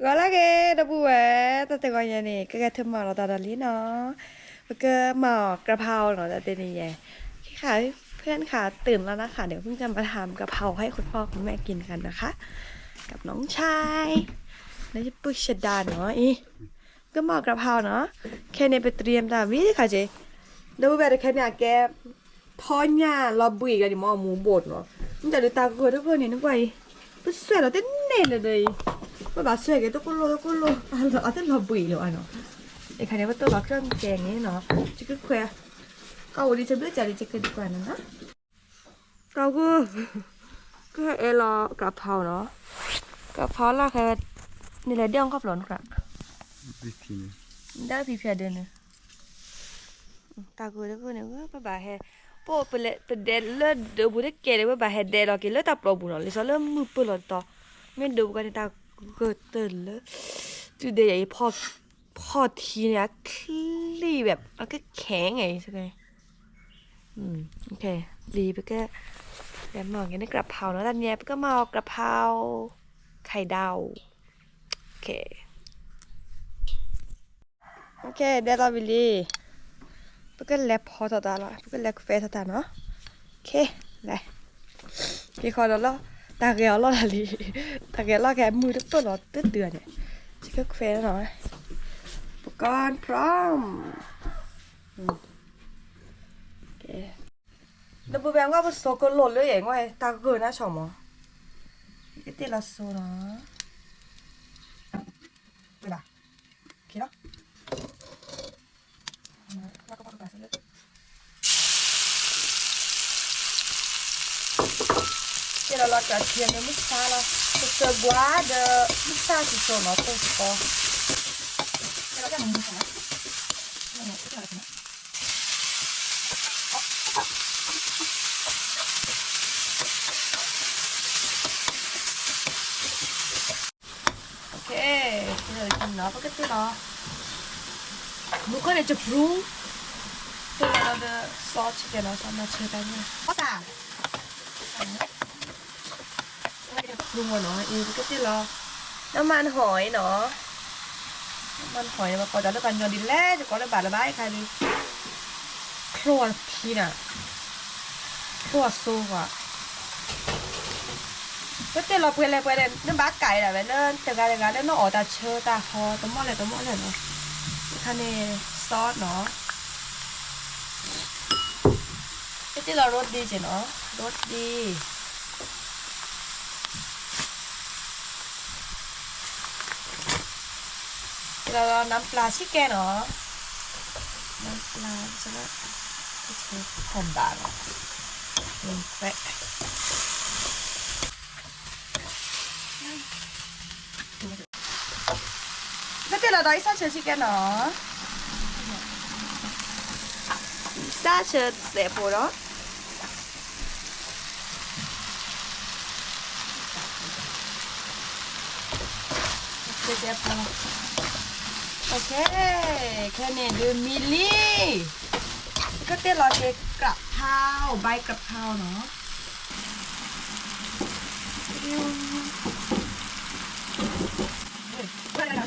ဂီၤလၢအဂ့ၤ ဒီပုၢ်ဝဲၢ်, တၢ်တဂီၤညါန့ၣ် ကဂဲၤထၢၣ်မၤလီၤတၢ်ဒီးလံနီၤ, ပကမၤအီၤ กะเพรา နီၤ, တၢ်တနံၤညါ, ခဲခါ เพื่อนค่ะตื่นแล้วนะคะ เดี๋ยวเพิ่งจะมาทำกะเพราให้คุณพ่อคุณแม่กินกันนะคะ กับน้องชาย นี่จะปึกชะดาเนาะ อี ก็หม้อกะเพราเนาะ แค่นี้ไปเตรียมตามวิธีค่ะเจ ဒီပုၢ်ဝဲၢ်တခဲန့ၣ် အကဲ ထီညၣ်လီၤဘှံးကဒီး မ့ၢ်အမူဘိၣ်နီၤ, မ့ၢ်တၢ်ဒုးတၢ်ဂိၢ်တဂိၢ်န့ၣ် နကွၢ်အံၤ, ပစွဲၣ်လီၤတန့ၢ်လၢၤဒီးအံၤ, ပဘၣ်စွဲၣ်က့ၤတကိၢ်လိၣ်တကိၢ်လိၣ်, အတလီၤဘှံးလၢၤဘၣ်နီၤ, အခါန့ၣ် ပတိၢ်လီၤချၢၣ်ကဲန့ၣ်နီၤ, ယကခွဲး, ကအိၣ်ဒံးတဘျုးကဒီး ယကဒုးကွၢ်နီၤနီၤ, ကၢ်ဂိၢ်, ကဟဲအဲၣ်လီၤ กะเพรา နီၤ, กะเพรา လၢခဲ, န့ၣ်လဲၤဒဲအီၣ်ခီဖျိနကြၢး, ဒၣ်ဖံဖံဒၢန့ၣ် တၢ်ဂိၢ်တဂိၢ်န့ၣ် ပဘၣ်ဟဲ, ပပလဲၤပဒဲလၢဒၢးပူၤတကဲန့ၣ် ပဘၣ်ဟဲဒဲလီၤက့ၤလၢတၢ်ပျီပူၤနီၤ, လံာ်စီလၢမုၢ်ပၢၢ်လီၤတီၤ, မ့ၢ်ဒၢးပူၤကန့ၣ်တၢ်ဂိၢ်တလၢ, တုၤဒဲးယၤအံၤ ဖီၣ်ထံန့ၣ် အချံဝဲ, အကခဲအံၤ, လံပက, လဲၤမၤက့ၤန့ၢ် กะเพรา နီၤ, တၢ်ညါပကမၤအီၤ กะเพรา ไข่ดาว ခဲ ဒဲလီၤဝံၤလံ, ပကလဲၤဖီထီၣ်တၢ်လီၤ, ပကလဲၤခွဲးထီၣ်တၢ်နီၤ, ခဲ, လဲၤ, က့ၤဃီဒီးလီၤ, တၢ်ဂဲၤအီၤလီၢ်လီၤလံ, တၢ်ဂဲၤလီၢ်ကဲမုၢ်တပၢၢ်လီၤတတုၤန့ၣ်, ယကခွဲးနီၤ, ပကီၢ် พร้อม ဒီပုၢ်ဝဲၢ် အဝဲပစိကလိာ်လၢယဲၢ်, တၢ်ဂိၢ်န့ၣ်ဆိကမိၣ်, ယကတ့ၢ်လီၤစိနီၤ, ဝဲဘၣ်, ခဲလီၤ, တ့ၢ်လီၤလီၤကၢထံန့ၣ် မုၢ်ဆါလီၤ, ပစၢၤဘှါဒီး မုၢ်ဆါစံစိနီၤ တိၢ်သီ ပကတ့ၢ်လီၤ, မူခိၣ်န့ၣ် ကပြု, တ့ၢ်လီၤဒီး sauce chicken နီၤ, မၤဆၢတၢ်န့ၣ်, ကပြုနီၤ, အံၤပကတ့ၢ်လီၤ, နမါနဟီၣ်အံၤနီၤ, နမါနဟီၣ်အံၤ ပကိးတၢ်လၢပှၤညီဒ်လဲၣ် ယကိးလၢဘၣ်လၢၤဘၣ်အခါဒီး ချိၣ်အထံနၤ, ချိၣ်အစိကွၢ်, ပတ့ၢ်လီၤပှဲၤလဲၣ်ပှဲၤလဲၣ် နဘၣ်ကးဒၣ်ဝဲလၢတဂၤတဂၤလၢနအီၣ်တၢ်ဆၢတၢ်ဟီ တမီၢ်လဲၣ်တမီၢ်လဲၣ်နီၤ, အခါန့ၣ် sauce နီၤ, ပတ့ၢ်လီၤ roti က့နီၤ, roti လီၤလီၤ น้ำปลา ဆံးကဲနီၤ, น้ำปลา ဆံးကဲ, ဟီၣ်ဘၣ်နီၤ, ခွဲး, ပတ့ၢ်လီၤဒီးအံၤ စၢ်ဆၢဆံးကဲနီၤ, စၢ်ဆၢစဲးဖိဒီး ခဲန့ၣ်ဒုးမံလံ, ပကတ့ၢ်လီၤက့ၤ กะเพรา ใบกะเพรา နီၤ, မံလံ,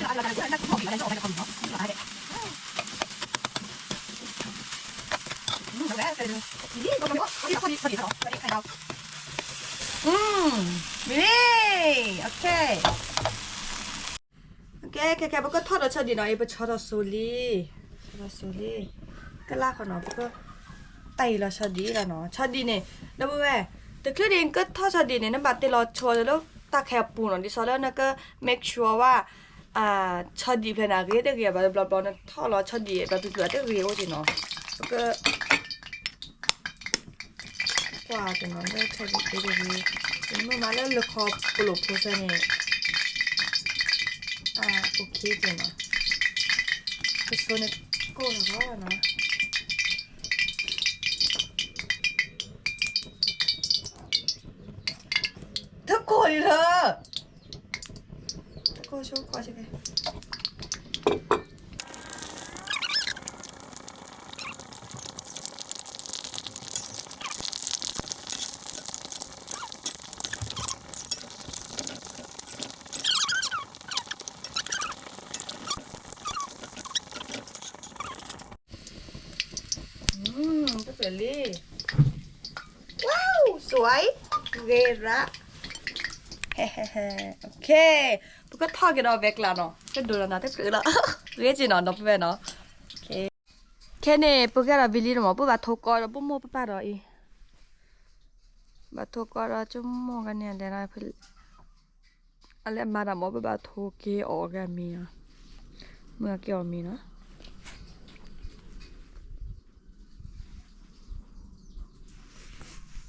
ခဲခဲ ပကထီၣ်ဒီးဆီဒံၣ်နီၤ, အံၤပဆီထီၣ်စိလံ, ဆီထီၣ်စိလံ, ကလၢ်ဃီနီၤ, ပကတၢ်အံၤလီၤဆီဒံၣ်လီၤနီၤ, ဆီဒံၣ်န့ၣ် ဒီပုၢ်ဝဲၢ်, တချုးဒံးနကထီၣ်ဆီဒံၣ်န့ၣ် နဘၣ်တ့ၢ်လီၤဆိလၢတၢ်ခဲအပူၤနီၤ, ဒ်သိးလၢနက make sure ဝဲ ဆီဒံၣ်ဖျဲးန့ၣ် အဂ့ၤတဂ့ၤ ဘျီဘျီဘျီ နထီၣ်လီၤဆီဒံၣ် ဘျီဘျီဘျီနထီၣ်လီၤဆီဒံၣ် ပက ကွၢ်က့ၤနီၤ လၢဆီဒံၣ်တဂ့ၤ, ယမ့ၢ်မၤလၢလၢခီပလိာ်ဖိစၢ်န့ၣ် OK က့ၤနီၤ, ပစိန့ၣ်ကိၢ်လီၤနီၤ, တကိၢ်လံလၢ တကိၢ်ဆိကွၢ်ဆိက့ၤ လံ, ဝါ, စဲး, ဂ့ၤရၣ်, ဟဲဟဲဟဲ, OK, ပကထီၣ်က့ၤဒီးဝဲကျါနီၤ, ကဒိးဒီးနၤတကျုးလီၤ, ဂ့ၤက့ၤနီၤ ဒီပုၢ်ဝဲၢ်နီၤ, ခဲန့ၣ် ပကဲဒီးဝံၤလံနီၤမး ပဘၣ်ထိကီဒီး ပမိၢ်ပပၢ်ဒီးအံၤ, ဘၣ်ထိကီဒီးဆိကမိၣ်ကန့ၣ်လဲၣ် အလဲၤမၤတၢ်မ့ၢ် ပဘၣ်ထိက့ၤအီၣ်က့ၤအမ့ၤနီၤ, မုၢ်က့ၤအီၣ်မ့ၤနီၤ,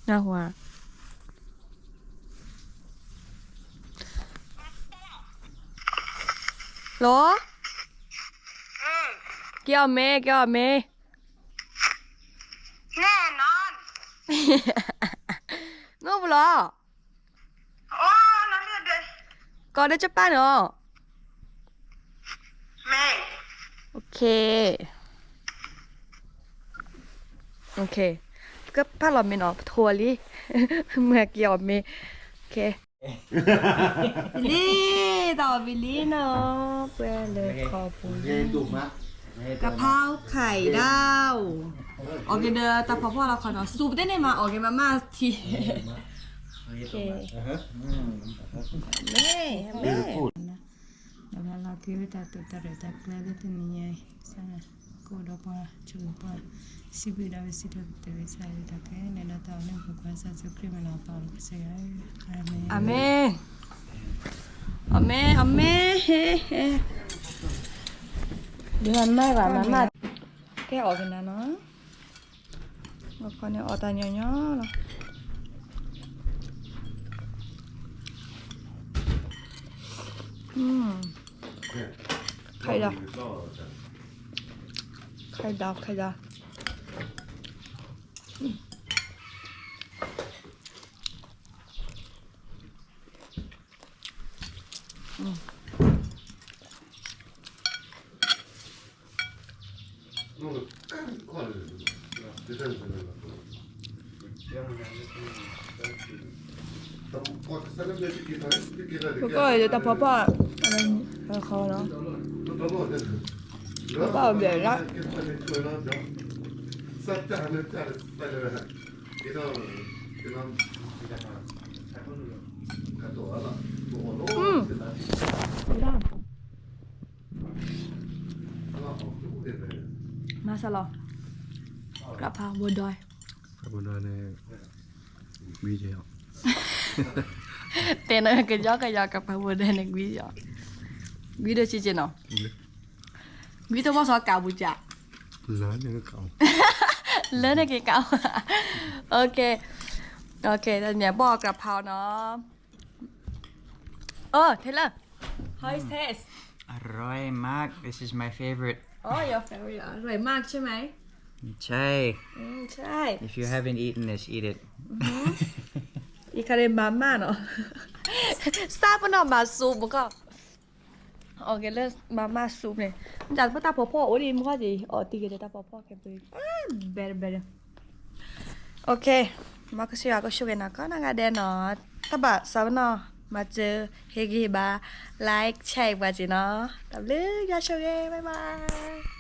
နၢ်ဟူဧါ, လီၤ, က့ၤအီၣ်မ့ၤ က့ၤအီၣ်မ့ၤ, နအိၣ်ပူၤလီၤ, ကိးဒီးကပၢ်န့ၣ်အီၤ, OK, OK, ပကပာ်လီၤမ့ၤနီၤ ပထိလံ, မုၢ်က့ၤအီၣ်မ့ၤ, OK, လံ, တၢ်အီၣ်ဝံၤလံနီၤ, ပှဲၤလၢခီပူၤလံ, ကဖီခိၣ်ဒၣ်, အီၣ်က့ၤဒီးတၢ်ဖီဖီလီၤခီနီၤ, စူးပတဲန့ၣ်မး အီၣ်က့ၤမးမးထံ, မ့ၢ်, မ့ၢ် ဒီးပှၤလီၤက့ၤလၢတၢ်တိာ်တၢ်ရဲၣ်တၢ်ကျဲၤလၢတနံၤညါအံၤ, ကအိၣ်ဒီးပှၤ, ဆိၣ်ဂ့ၤပှၤ, စံးဘျုးဒၣ်ဝဲစံးထီၣ်ပတြၢၤဝဲစၢ်ယွၤတၢ်ကဲန့ၣ်ဒီးတၢ်အီၣ်လၢပှၤကွၢ်စၢ်ယ့ၣ်ၡူးခရံာ်မ့ၢ်လီၤပာ်လီၤကစၢ်ယွၤ, အၤမ့ၣ်, အၤမ့ၣ်, အၤမ့ၣ်, ဒ်မၤမၢ်ဘၣ်မၤမၢ်, ကဲအီၣ်ကနၤနီၤ အခီန့ၣ်အီၣ်တၢ်ညီညီလီၤ. อืม ไข่ดาว ไข่ดาว ไข่ดาว อืม ပကီၢ်အံၤဒီးတၢ်ဖီဖီ, ဖီဖီဘျဲၣ်လီၤ. မၤစၢ်လီၤ, ကဖးဘိဒွဲ, ကဖးဘိဒွဲန့ၣ် ကွံယီၤ, တဲနကယီကယီ ကဖးဘိဒွဲန့ၣ် ကွံယီၤ, ကွံဒိၣ်ဆံးဆံးနီၤ, ကွံတဘီစီၤကးပူၤကး, လၢန့ၣ်က့ၤကး, OK, OK, တၢ်ညါဘီၣ်ကဖးနီၤ. Oh, Taylor, how is taste? อร่อยมาก This is my favorite. Oh, your favorite. อร่อยมากใช่ไหม? ใช่ อืม ใช่ If you haven't eaten this, eat it. อือหือ อีกคาเรนบาม่าเนาะ စၢ်ပနီၢ်မၤဆူၣ်မကီၢ် အီၣ်က့ၤလၢမၤမၢ်ဆူၣ်န့ၣ် တၢ်ပတၢ်ဖီဖီအိၣ်ဒံးမကီၢ်က့ၤ အီၣ်တံၢ်က့ၤဒီးတၢ်ဖီဖီခဲပၢၢ် better better. OK, မ်ကစၢ်ယွၤကဆိၣ်ဂ့ၤနၤကိးနီၢ်ဂၤဒဲးနီၤ, တၢ်ဘၣ်စၢ်ပနီၢ် မၤစၢၤဟ့ၣ်ဂံၢ်ဟ့ၣ်ဘါ like share ပှၤက့ၤနီၤ, တၢ်ဘျုး ယွၤဆိၣ်ဂ့ၤ bye bye.